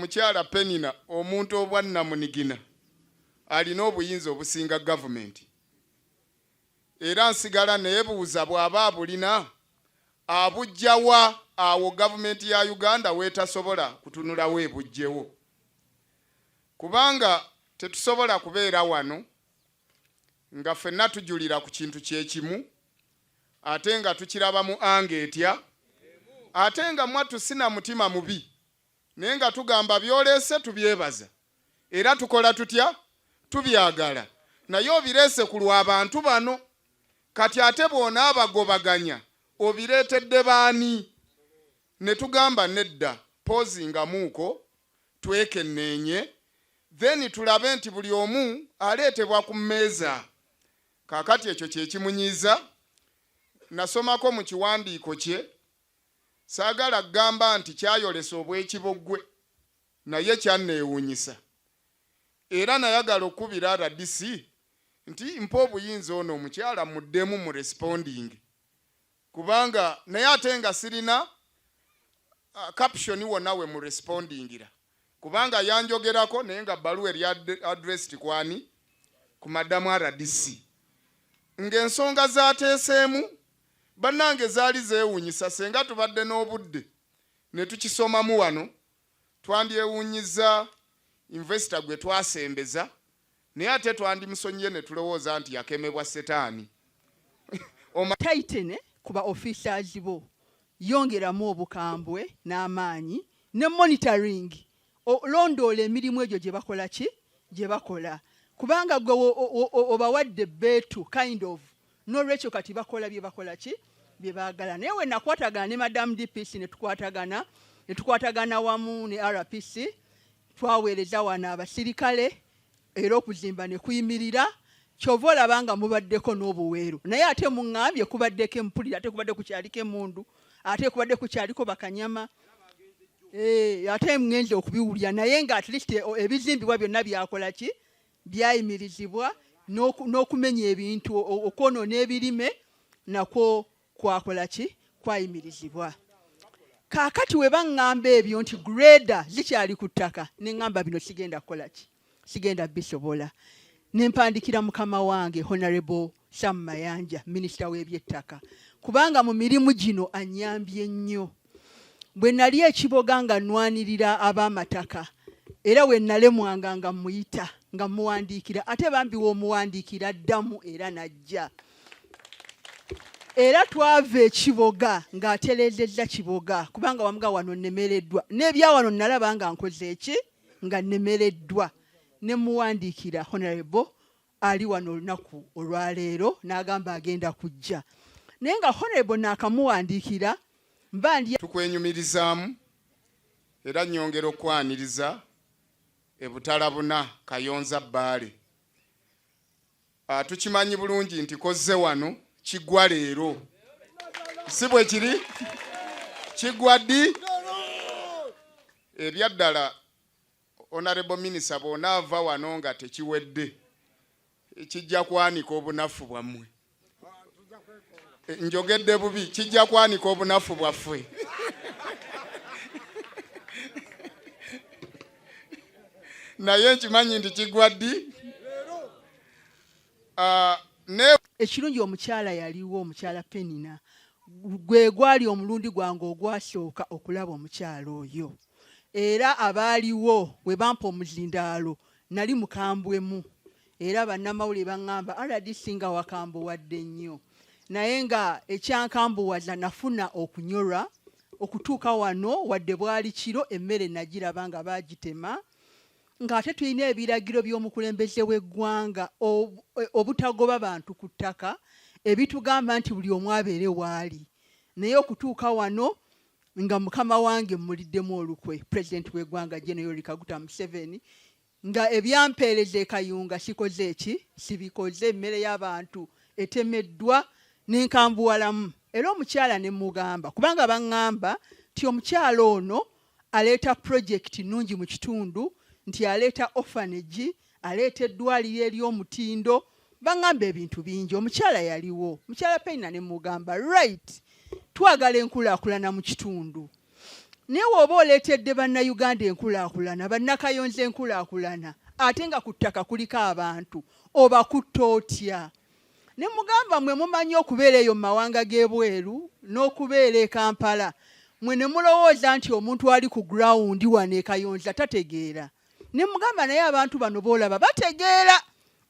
Omukyala Penina, omuntu obwannamunigina, alina obuyinza obusinga gavumenti. Era nsigala neebuuza bw'aba abulina abuggya wa awo gavumenti ya Uganda w'etasobola kutunulawo ebuggyewo. Kubanga tetusobola kubeera wano nga ffenna tujulira ku kintu kye kimu ate nga tukiraba mu anga etya ate nga mwattu si na mutima mubi naye nga tugamba by'oleese tubyebaza era tukola tutya tubyagala naye obireese ku lwa bantu bano kati ate bw'onaabagobaganya obireetedde baani ne tugamba nedda pozingamuuko twekenneenye then tulabe nti buli omu aleetebwa ku mmeeza. Kaakati ekyo kye kimunyiiza. Nasomako mu kiwandiiko kye, saagala kugamba nti kyayolesa obw'ekiboggwe, naye kyanneewuunyisa. Era nayagala okukubira rdc nti mpa obuyinza ono omukyala mmuddemu mu responding kubanga naye ate nga sirina caption wonna we mu respondingira kubanga yanjogerako naye nga bbaluwa eri addressed kwani ku madamu rdc ng'ensonga z'ateeseemu bannange zaali zeewuunyisa senga tubadde n'obudde ne tukisomamu wano twandyewuunyizza investor gwe twasembeza naye ate twandimusonyiye ne tulowooza nti yakemebwa setaani. Tighten ku ba officers bo, yongeramu obukambwe n'amaanyi ne monitoring, londoola emirimu egyo gye bakola ki gye bakola kubanga gwe obawadde ebbeetu kind of n'olwekyo kati bakola bye bakola ki bye baagala. Naye we nakwatagana ne Madam DPC ne tukwatagana ne tukwatagana wamu ne RPC, twaweereza wano abasirikale era okuzimba ne kuyimirira. Ky'ova olaba nga mubaddeko n'obuweero, naye ate muŋŋambye kubaddeko empulira, ate kubadde kukyaliko emmundu, ate kubadde kukyaliko bakanyama. Ate ŋŋenze okubiwulira, naye nga at least ebizimbibwa byonna byakola ki byayimirizibwa n'okumenya ebintu okwonoona ebirime nakwo kwakola ki kwayimirizibwa. Kaakati we baŋŋamba ebyo nti grader zikyali ku ttaka, ne ŋŋamba bino sigenda kukola ki sigenda bisobola. Ne mpandikira mukama wange Honorable Sam Mayanja, minisita w'ebyettaka, kubanga mu mirimu gino annyambye nnyo. Bwe nali ekiboga nga nnwanirira ab'amataka, era we nalemwanga nga mmuyita nga mmuwandiikira, ate bambi w'omuwandiikira addamu era n'ajja. Era twava ekiboga ng'atereezezza Kiboga, kubanga wamuga wano nnemereddwa n'ebya wano nalaba nga nkoze eki nga nnemereddwa, ne mmuwandiikira. Honorable ali wano olunaku olwaleero n'agamba agenda kujja, naye nga honorable naakamuwandiikira mba ndi Tukwenyumirizaamu era nnyongera okukwaniriza e Butalabuna Kayonza Bbaale. Tukimanyi bulungi nti kozze wano kiggwa leero, si bwe kiri? Kiggwa ddi? Ebyaddala Honorable Minister, bw'onaava wano nga tekiwedde kijja kwanika obunafu bwammwe. Njogedde bubi, kijja kwanika obunafu bwaffe. Naye nkimanyi nti kiggwa ddi? Ne Ekirungi omukyala yaliwo, omukyala Penina. Gwe gwali omulundi gwange ogwasooka okulaba omukyala oyo, era abaaliwo we bampa omuzindaalo nali mukambwemu, era bannamawulire baŋŋamba RDC nga wakambuwadde nnyo, naye nga ekyankambuwaza nafuna okunyolwa okutuuka wano wadde bwali kiro, emmere nagiraba nga baagitema, ng'ate tulina ebiragiro by'omukulembeze w'eggwanga obutagoba bantu ku ttaka ebitugamba nti buli omu abeere waali. Naye okutuuka wano nga mukama wange mmuliddemu olukwe, pulezidenti w'eggwanga General Yoweri Kaguta Museveni, nga ebyampeereza e Kayunga sikoze eki sibikoze, emmere y'abantu etemeddwa, ne nkambuwalamu. Era omukyala ne mmugamba, kubanga baŋŋamba nti omukyala ono aleeta pulojekiti nnungi mu kitundu, nti aleeta orphanage, aleeta eddwaliro ery'omutindo, baŋŋamba ebintu bingi. Omukyala yaliwo, mukyala Penina, ne mmugamba right, twagala enkulaakulana mu kitundu. Naye woba oleetedde Bannayuganda enkulaakulana, Bannakayonza enkulaakulana, ate nga ku ttaka kuliko abantu, obakutta otya? Ne mugamba, mwe mumanyi okubeera eyo mu mawanga g'ebweru n'okubeera e Kampala, mwe ne mulowooza nti omuntu ali ku ground wano e Kayonza tategeera. Ne mugamba, naye abantu bano boolaba bategeera,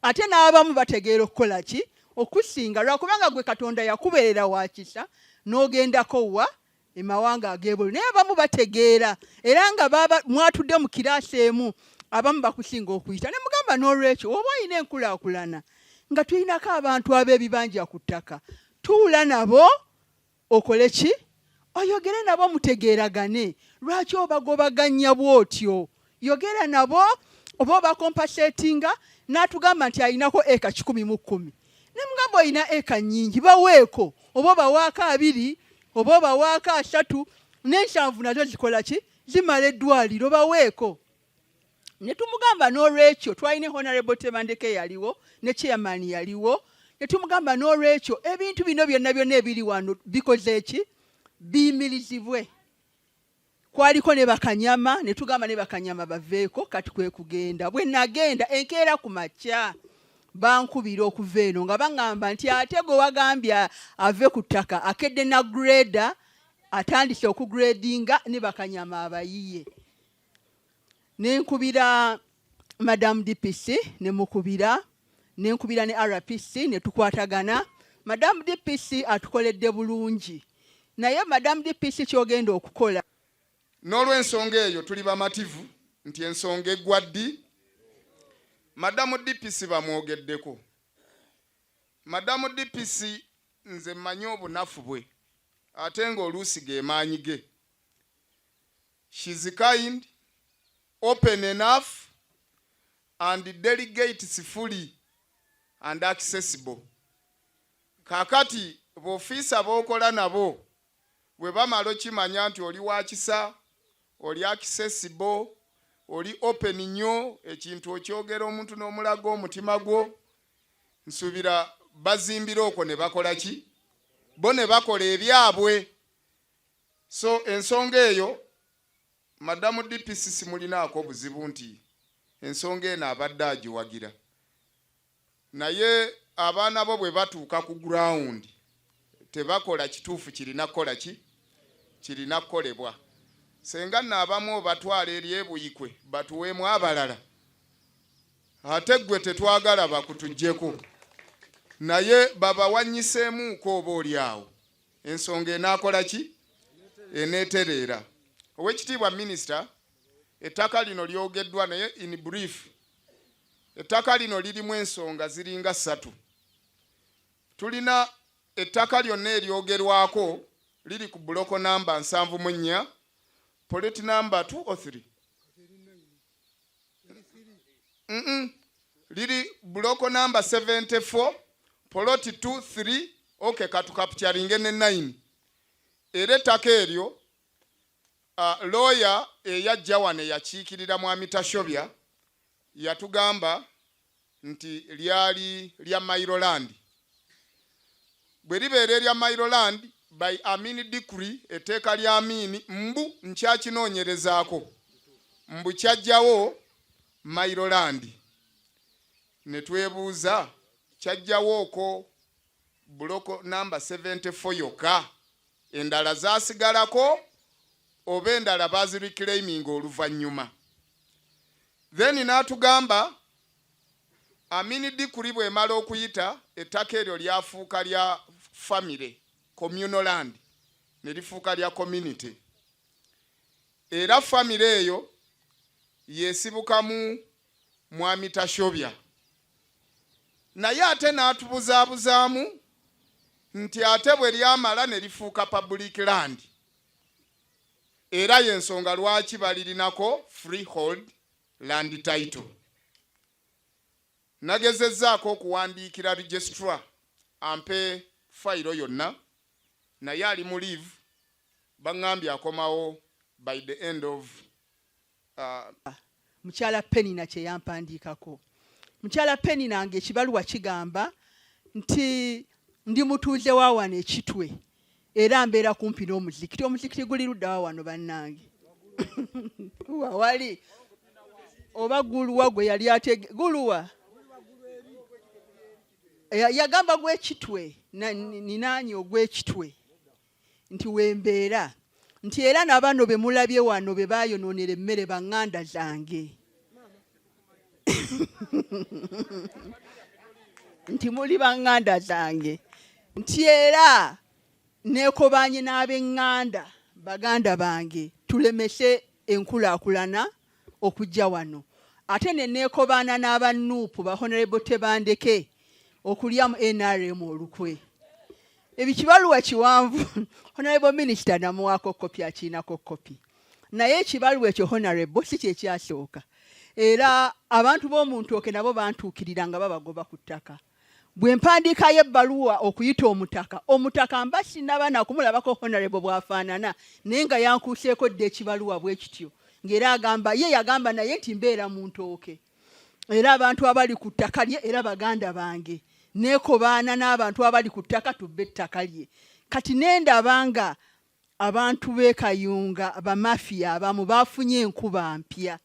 ate n'abamu bategeera okukola ki okusinga, lwakubanga gwe Katonda yakubeerera wa kisa n'ogendako wa emawanga ag'ebweru, naye abamu bategeera era nga baba mwatudde mu kiraasi emu, abamu bakusinga okuyita. Ne mugamba, n'olwekyo oba olina enkulaakulana nga tulinako abantu ab'ebibanja ku ttaka, tuula nabo, okole ki, oyogere nabo, mutegeeragane. Lwaki obagobaganya bw'otyo? Yogera nabo oba obacompensatinga. N'atugamba nti alinako eka 110. Ne mugamba, olina eka nnyingi, baweeko, oba obawaako 20, oba obawaako 30, n'ensanvu nazo zikola ki, zimala eddwaliro, baweeko. Ne tumugamba n'olwekyo twalina Honorable Tebandeke yaliwo ne chairman yaliwo, ne tumugamba n'olwekyo ebintu bino byonna byonna ebiri wano bikoze ki, biyimirizibwe. Kwaliko ne bakanyama, ne tugamba ne bakanyama baveeko. Kati kwe kugenda, bwe nagenda enkeera ku makya, bankubira okuva eno nga baŋŋamba nti ate gwe wagambye ave ku ttaka akedde na grader, atandise okugradinga ne bakanyama abayiye. Nenkubira Madam DPC, nemukubira, nenkubira ne RPC, ne tukwatagana. Madam DPC atukoledde bulungi, naye Madam DPC, kyogenda okukola N'olw'ensonga eyo tuli bamativu nti ensonga eggwa ddi. Madamu DPC bamwogeddeko. Madamu DPC, nze mmanyi obunafu bwe, ate ng'oluusi ge maanyi ge. She's kind, open enough and delegates fully and accessible. Kaakati b'ofiisa b'okola nabo bwe bamala okimanya nti oli wa kisa, oli accessible, oli open nnyo, ekintu okyogera omuntu n'omulaga omutima gwo, nsuubira bazimbira okwo ne bakola ki, bo ne bakola ebyabwe. So ensonga eyo Madamu DPC simulinaako obuzibu nti ensonga eno abadde agiwagira, naye abaana bo bwe batuuka ku ground tebakola kituufu kirina kukola ki, kirina kukolebwa. Senga nno abamu obatwala eri ebuyikwe batuweemu abalala, ate ggwe tetwagala bakutuggyeko, naye babawanyiseemuuko, oba oli awo ensonga enaakola ki, eneetereera. Owekitiibwa Minisita, ettaka lino lyogeddwa, naye in brief, ettaka lino lirimu ensonga ziringa ssatu. Tulina ettaka lyonna eryogerwako liri ku buloko namba 74, plot namba 2 or 3. Liri buloko namba 74, plot 2, 3. Okay, katukapcharinge ne 9. Era ettaka eryo, lawyer eyajja wano eyakiikirira Mwami Tashobya yatugamba nti lyali lya mailo land. Bwe libeera erya mailo land, by Amin decree, etteeka lya Amini, mbu nkyakinoonyerezaako, mbu kyajjawo mailo land. Ne twebuuza, kyajjawo okwo buloko namba 74 yokka, endala zaasigalako oba endala bazireclaiming oluvannyuma? Then n'atugamba Amin decree bw'emala okuyita, ettaka eryo lyafuuka lya family, communal land, ne lifuuka lya community, era family eyo yesibukamu Mwami Tashobya. Naye ate n'atubuzaabuzaamu nti ate bwe lyamala ne lifuuka public land, era y'ensonga lwaki balirinako freehold land title. Nagezezzaako okuwandiikira registrar ampe fayiro yonna, naye ali mu leave, baŋŋambye akomawo by the end of Mukyala Penina kye yampandiikako, mukyala Penina, nga ekibaluwa kigamba nti ndi mutuuze wa wano ekitwe, era mbeera kumpi n'omuzikiti. Omuzikiti guli ludda wa wano, bannange? Wali oba guluwa gwe yali atege guluwa yagamba gwekitwe ninaanyi ogwekitwe nti wembeera nti era nabano be mulabye wano be bayonoonera emmere baŋŋanda zange nti muli baŋŋanda zange nti era neekobanye n'ab'eŋŋanda baganda bange tulemese enkulaakulana okujja wano, ate ne neekobaana n'aba Nuupu ba Honorable Tebandeke okulya mu NRM olukwe. Ebyo kibaluwa kiwanvu. Honorable Minister namuwaako kopi, akiinako kopi. Naye ekibaluwa ekyo Honorable si kye kyasooka. Era abantu b'omu Ntooke nabo bantuukirira nga babagoba ku ttaka. Bwe mpandiikayo ebbaluwa okuyita omutaka, omutaka mba sinnaba na kumulabako Honorable bw'afaanana naye nga yankuuseeko dda ekibaluwa bwe kityo ng'era agamba ye yagamba naye nti mbeera mu Ntooke era abantu abali ku ttaka lye era baganda bange neekobaana n'abantu abali ku ttaka tubbe ettaka lye. Kati ne ndaba nga abantu b'e Kayunga bamafiya abamu baafunye enkuba mpya.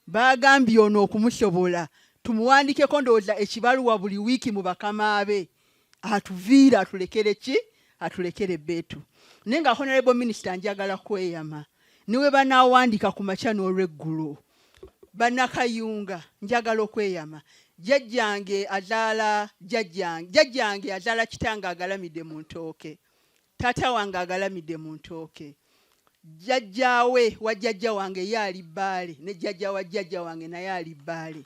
Baagambye ono okumusobola tumuwandikeko ndowooza ekibaluwa buli wiiki mu bakama be atuviire atulekere ki atulekere ebbeetu. Naye nga Honorable Minister njagala kweyama ne we banaawandiika ku makya n'olweggulo Bannakayunga njagala okweyama jjajjange azaala jjajjange jjajjange azaala kitange agalamidde mu ntooke. Taata wange agalamidde mu ntooke. Jjajjaawe wa jjajja wange ye ali Bbaale ne jjajja wa jjajja wange naye ali Bbaale.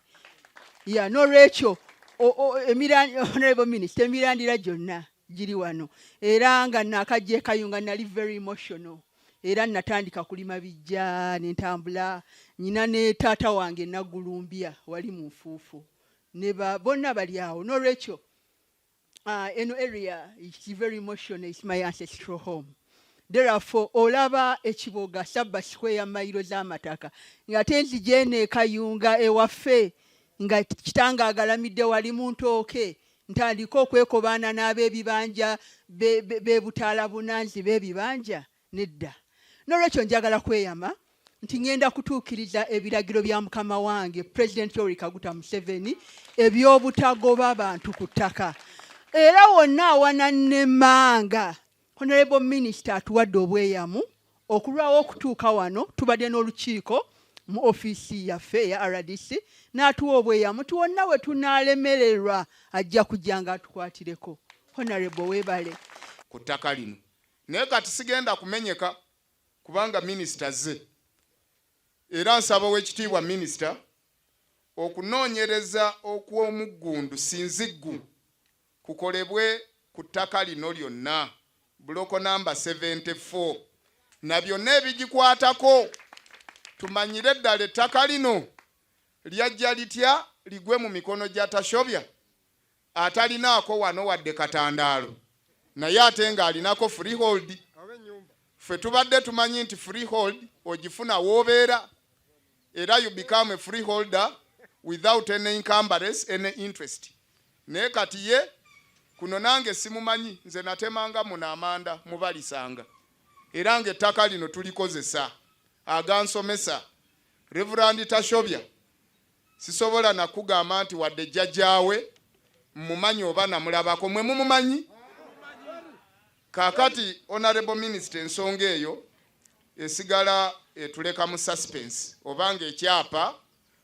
Ya n'olwekyo Honorable Minister, emirandira gyonna giri wano era nga naakajja e Kayunga nali very emotional era natandika kulima bijja ne ntambula nyina ne taata wange Naggulumbya wali mu nfuufu ne bonna bali awo n'olwekyo Eno area is very emotional, it's my ancestral home. Therefore, olaba ekiboga sabba square mayiro z'amataka ng'ate nzija eno ekayunga ewaffe nga kitange agalamidde wali mu ntooke ntandike okwekobaana n'ab'ebibanja b'ebutaala bunanzi b'ebibanja nedda. N'olwekyo njagala kweyama nti ngenda kutuukiriza ebiragiro bya mukama wange President Yoweri Kaguta Museveni eby'obutagoba bantu ku ttaka era wonna awanannemanga. Honorable Minister atuwadde obweyamu okulwawo okutuuka wano. Tubadde n'olukiiko mu ofiisi yaffe eya RDC n'atuwa obweyamu nti wonna we tunaalemererwa ajja kujja nga atukwatireko. Honorable weebale. Ku ttaka lino naye kati sigenda kumenyeka kubanga minisita azze era nsaba owekitiibwa minisita okunoonyereza okw'omuggundu sinziggu kukolebwe ku ttaka lino lyonna buloko namba 74 na byonna ebigikwatako tumanyire ddala ettaka lino lyajja litya ligwe mu mikono gya Tashobya atalinaako wano wadde katandaalo naye ate ng'alinako freehold. Ffe tubadde tumanyi nti freehold ogifuna w'obeera era you become a freeholder without any encumbrance, any interest. Naye kati ye kuno nange simumanyi, nze natemanga muno amanda mubalisanga era ng'ettaka lino tulikozesa agansomesa Reverand Tashobya Sisobola na kugamba nti wadde jjajjaawe mmumanyi oba namulabako. Mwe mumumanyi? Kaakati Honorable Minister ensonga eyo esigala etuleka mu suspense oba ng'ekyapa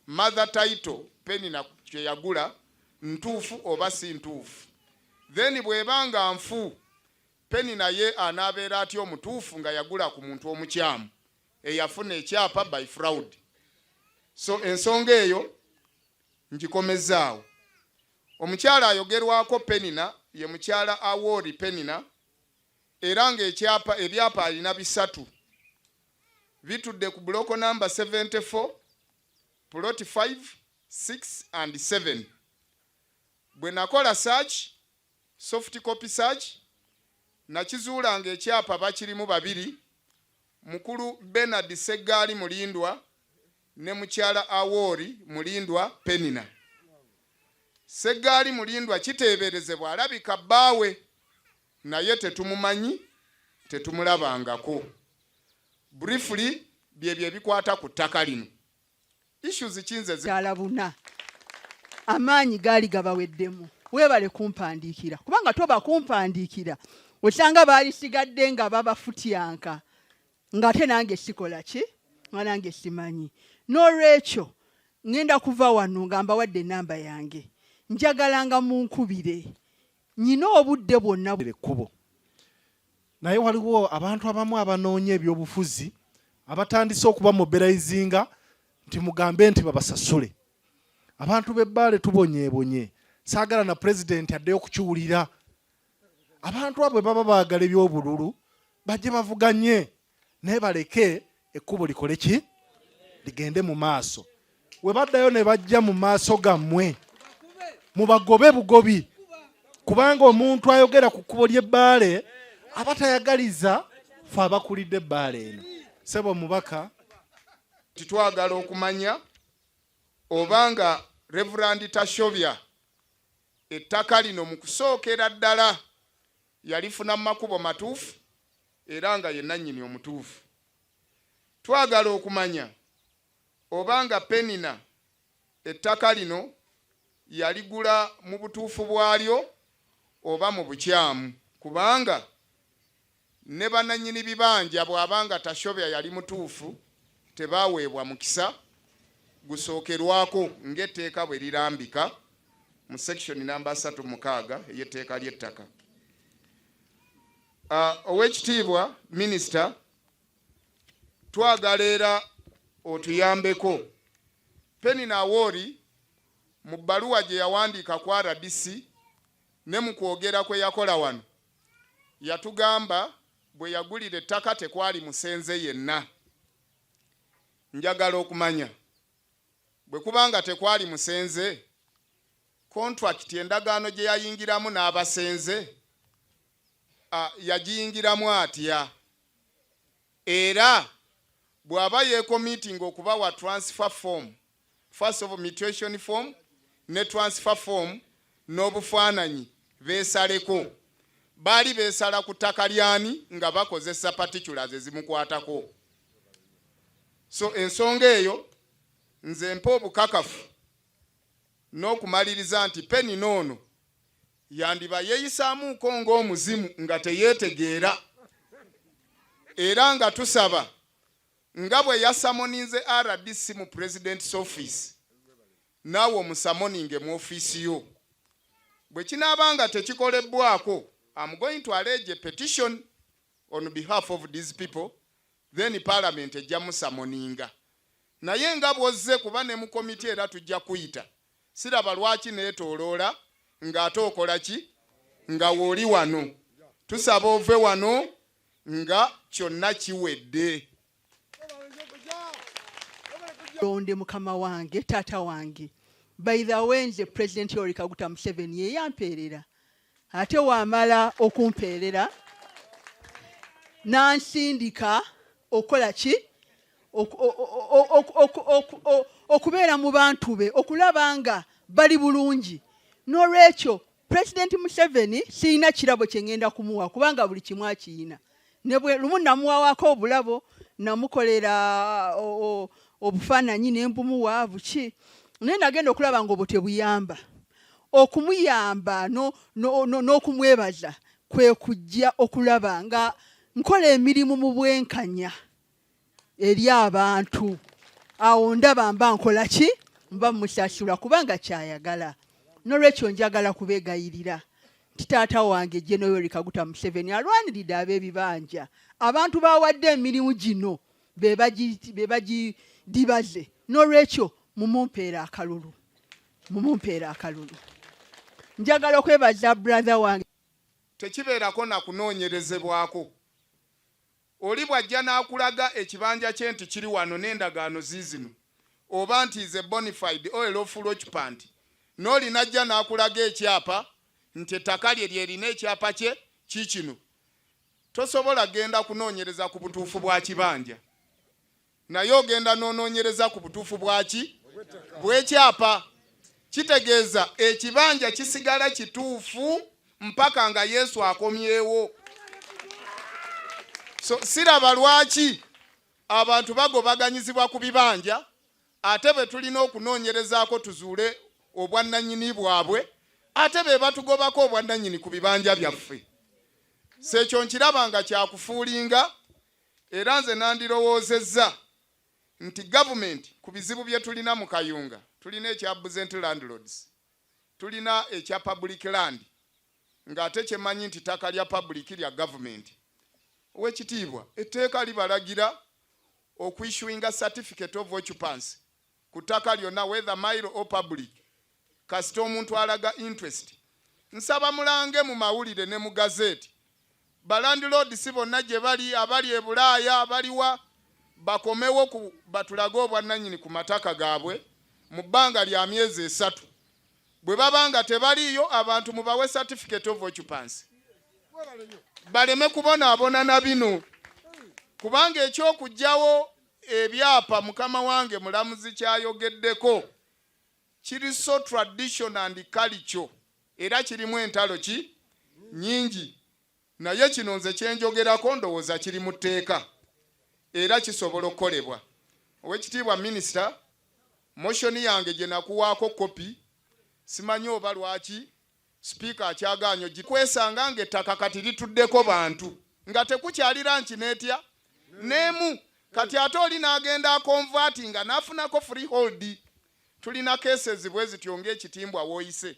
mother title Penina kye yagula ntuufu oba si ntuufu. Then bw'eba nga nfu Penina ye anaabeera atya omutuufu nga yagula ku muntu omukyamu eyafuna ekyapa by fraud? So ensonga eyo ngikomezzaawo. Omukyala ayogerwako Penina ye mukyala Awori Penina era ng'ekyapa ebyapa alina bisatu bitudde ku buloko namba 74 plot 5, 6 and 7. Bwe nakola search Soft copy search, nakizuula ng'ekyapa bakirimu babiri, mukulu Bernard Sseggaali Mulindwa ne mukyala Awori Mulindwa Penina. Sseggaali Mulindwa kiteeberezebwa alabika bbaawe naye tetumumanyi, tetumulabangako. Briefly, Byebyo ebikwata ku ttaka lino. Issues kinze Kyalabuna amaanyi gaali gabaweddemu. Weebale kumpandiikira, kubanga toba kumpandiikira osanga baalisigadde nga babafutyanka, ng'ate nange sikola ki, nga nange simanyi. N'olwekyo ŋŋenda kuva wano nga mbawadde ennamba yange. Njagala nga munkubire, nyina obudde bwonna. Ekkubo, naye waliwo abantu abamu abanoonya ebyobufuzi abatandise okuba mobilizinga nti mugambe nti babasasule. Abantu b'Ebbaale tubonyeebonye, saagala na pulezidenti addeyo okukiwulira. Abantu abo bwe baba baagala ebyobululu, bajje bavuganye, naye baleke ekkubo likole ki, ligende mu maaso. We baddayo ne bajja mu maaso gammwe, mubagobe bugobi, kubanga omuntu ayogera ku kkubo ly'Ebbaale aba tayagaliza fe abakulidde ebbaale eno. Sebo omubaka, Titwagala okumanya obanga Reverand Tashobya ettaka lino mu kusookera ddala yalifuna mu makubo matuufu era nga ye nannyini omutuufu. Twagala okumanya obanga Penina ettaka lino yaligula mu butuufu bwalyo oba mu bukyamu, kubanga ne banannyini bibanja bw'abanga Tashobya yali mutuufu, tebaaweebwa mukisa gusookerwako ng'etteeka bwe lirambika mu section namba 36 ey'etteeka ly'ettaka. Owekitiibwa minisita, twagala era otuyambeko. Penina Awoori mu bbaluwa gye yawandiika ku RDC ne mu kwogera kwe yakola wano, yatugamba bwe yagulira ettaka tekwali musenze yenna. Njagala okumanya bwe kubanga tekwali musenze, contract, endagaano gye yayingiramu n'abasenze, yagiyingiramu atya? Era bw'aba yeecommitting okubawa transfer form, first of mutation form ne transfer form n'obufaananyi beesaleko, baali beesala ku ttaka lyani nga bakozesa particulars ezimukwatako? So ensonga eyo nze mpa obukakafu n'okumaliriza nti Penina ono yandiba yeeyisaamuuko ng'omuzimu nga teyeetegeera, era nga tusaba nga bwe yasummoninze RDC mu President's office, naawe omusummoninge mu ofiisi yo. Bwe kinaaba nga tekikolebwako, am going to allege a petition on behalf of these people, then parliament ejja musummoninga. Naye nga bw'ozze kuba ne mu komiti era tujja kuyita, siraba lwaki neetooloola ng'ate okola ki nga w'oli wano. Tusaba ove wano nga kyonna kiwedde. Londe mukama wange, taata wange. By the way, nze President Yoweri Kaguta Museveni ye yampeerera, ate waamala okumpeerera n'ansindika okukola ki, okubeera mu bantu be, okulaba nga bali bulungi. N'olwekyo President Museveni sirina kirabo kye ŋŋenda kumuwa, kubanga buli kimu akiyina. Ne bwe lumu namuwawako obulabo, namukolera obufaananyi ne mbumuwa buki, naye nagenda okulaba nga obwo tebuyamba. Okumuyamba n'okumwebaza kwe kujja okulaba nga nkola emirimu mu bwenkanya eri abantu. Awo ndaba mba nkola ki, mba musasula, kubanga kyayagala. N'olwekyo njagala kubeegayirira nti taata wange General Yoweri Kaguta Museveni alwaniridde ab'ebibanja. Abantu bawadde emirimu gino be bagidibaze. N'olwekyo mumumpeera akalulu, mumumpeera akalulu. Njagala okwebaza brother wange. Tekibeerako na kunoonyerezebwako. Oli bw'ajja n'akulaga ekibanja kye nti kiri wano n'endagaano ziizino, oba nti is a bonafide or a lawful occupant, n'oli n'ajja n'akulaga ekyapa nti ettaka lye lyerina ekyapa kye kiikino, tosobola genda kunoonyereza ku butuufu bwa kibanja, naye ogenda n'onoonyereza ku butuufu bwaki, bw'ekyapa. Kitegeeza ekibanja kisigala kituufu mpaka nga Yesu akomyewo. So siraba lwaki. Abantu bagobaganyizibwa ku bibanja, ate be tulina okunoonyerezaako tuzuule obwannannyini bwabwe, ate be batugobako obwannannyini ku bibanja byaffe. So ekyo nkiraba nga kyakufuulinga, era nze nandirowoozezza nti gavumenti ku bizibu bye tulina mu Kayunga, tulina ekya absent landlords, tulina ekya public land, ng'ate kyemanyi nti ttaka lya public lya gavumenti. Owekitiibwa, etteeka libalagira okuissuinga certificate of occupancy ku ttaka lyonna, whether mailo or public, kasita omuntu alaga interest. Nsaba mulange mu mawulire ne mu gazeeti, balandlord si bonna gye bali, abali e Bulaaya, abaliwa, bakomewo ku batulage obwannannyini ku mataka gaabwe mu bbanga lya myezi 3. Bwe baba nga tebaliiyo, abantu mubawe certificate of occupancy, baleme kubonaabona na bino, kubanga ekyokuggyawo ebyapa, mukama wange mulamuzi kyayogeddeko, kiri so tradition and culture, era kirimu entalo ki nyingi. Naye kino nze kyenjogerako ndowooza kiri mu tteeka era kisobola okukolebwa. Owekitiibwa minisita, motion yange gye nakuwaako kopi, simanyi oba lwaki sipiika akyagaanyo gikwesanga ng'ettaka kati lituddeko bantu nga tekukyalira nkineetya n'emu. Kati ate oli n'agenda aconvertinga n'afunako freehold. Tulina cases bwe zityo ng'ekitimbwa w'oyise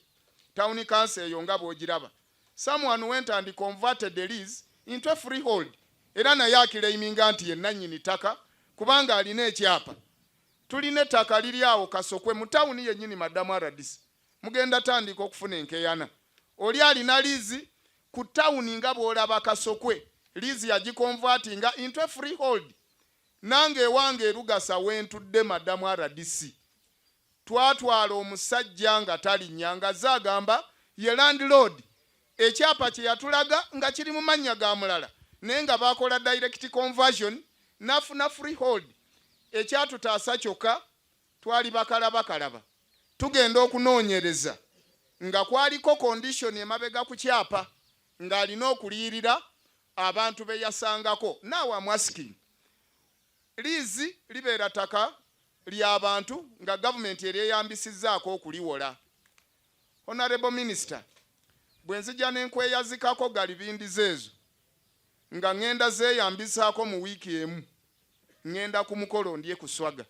town council eyo nga bw'ogiraba, someone went and converted the lease into a freehold, era naye aclaiminga nti ye nannyini ttaka kubanga alina ekyapa. Tulina ettaka liri awo Kasokwe mu tawuni yennyini, maddamu RDC, mugenda tandika okufuna enkeyana. Oli alina liizi ku tawuni nga bw'olaba Kasokwe, liizi yagiconvertinga into a freehold. Nange ewange erugasa wentudde, maddamu RDC, twatwala omusajja nga talinnya, nga ze agamba ye landlord. Ekyapa kye yatulaga nga kiri mu mannya ga mulala, naye nga bakola direct conversion n'afuna freehold. Ekyatutaasa kyokka twali bakalabakalaba tugenda okunoonyereza nga kwaliko condition emabega ku kyapa ng'alina okuliyirira abantu be yasangako. Now I'm asking, liizi libeera ttaka ly'abantu nga gavumenti eryeyambisizzaako okuliwola. Honorable minister, bwe nzija ne nkweyazikako galibindiza ezo nga ŋŋenda zeeyambisaako mu wiiki emu, ŋŋenda ku mukolo ndye kuswaga,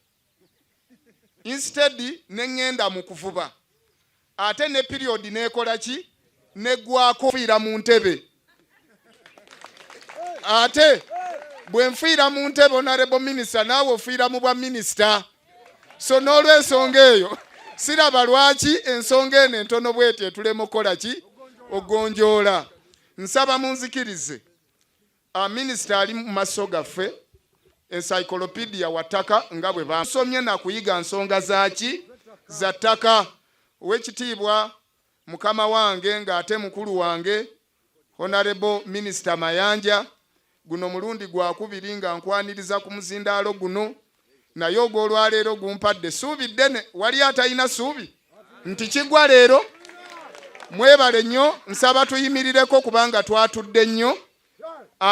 instead ne ŋŋenda mu kuvuba, ate ne period neekola ki, neggwako, fiira mu ntebe. Ate bwe nfiira mu ntebe, honorable minister, naawe ofiira mu bwa minisita. So n'olw'ensonga eyo siraba lwaki ensonga eno entono bweti etulema okukola ki, ogonjoola. Nsaba munzikirize, minisita ali mu maaso gaffe, encyclopedia wa ttaka, nga bwe basomye nakuyiga nsonga zaaki, za ttaka. Owekitiibwa mukama wange ng'ate mukulu wange, honorable minister Mayanja, guno mulundi gwakubiri nga nkwaniriza ku muzindaalo guno, naye ogw'olwaleero gumpadde essuubi ddene. Wali atalina ssuubi nti kigwa leero? Mwebale nnyo. Nsaba tuyimirireko kubanga twatudde nnyo.